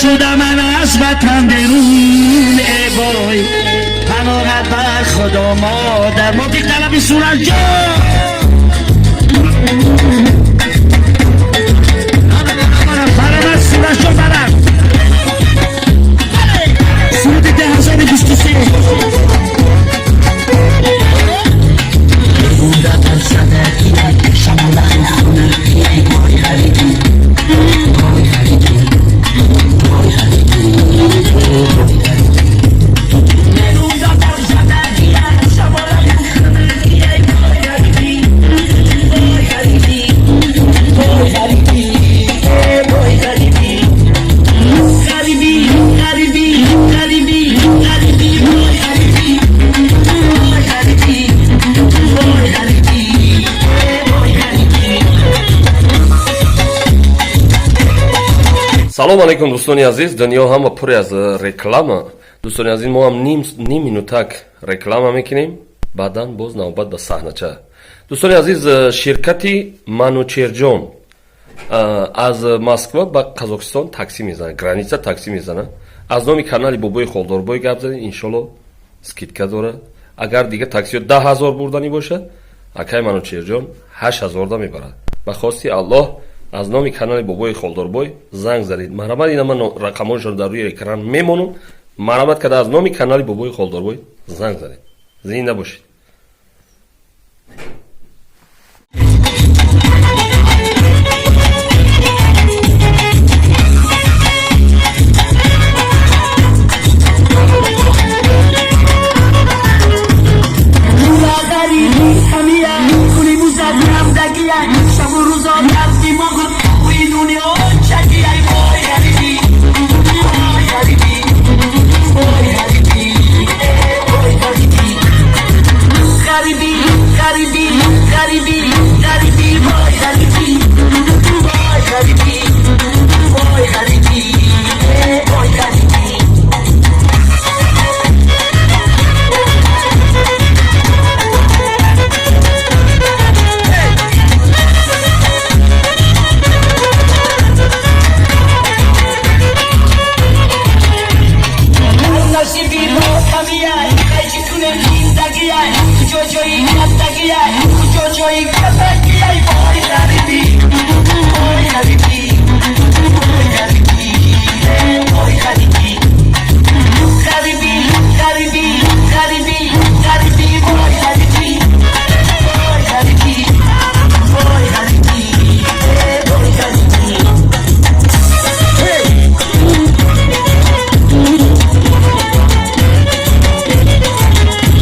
شدم من از وطن برون، ای وای، پناهت بر خدا مادر. موفق طلبی صورت جان. برم از صورت جان برم. سرود 1023. Салом алейкум, дӯстони азиз. Дунё ҳама пуре аз реклама. Дӯстони азиз, мо ҳам ним минутак реклама мекунем, баъдан боз навбат ба саҳнача. Дӯстони азиз, ширкати Манучерҷон аз Москва ба Қазоқистон такси мезанад, граница такси мезанад. Аз номи канали Бобои Холдорбой гап занед, иншолло, скидка дорад. Агар дигар таксиҳо 10 000 бурданӣ бошад, акай Манучерҷон 8000-да мебарад. Ба хости Аллоҳ, аз номи канали Бобои Холдорбой занг занед. Марҳамат, ина ман рақамҳояшон дар рӯи экран мемонам. Марҳамат карда, аз номи канали Бобои Холдорбой занг занед. Зинда бошед.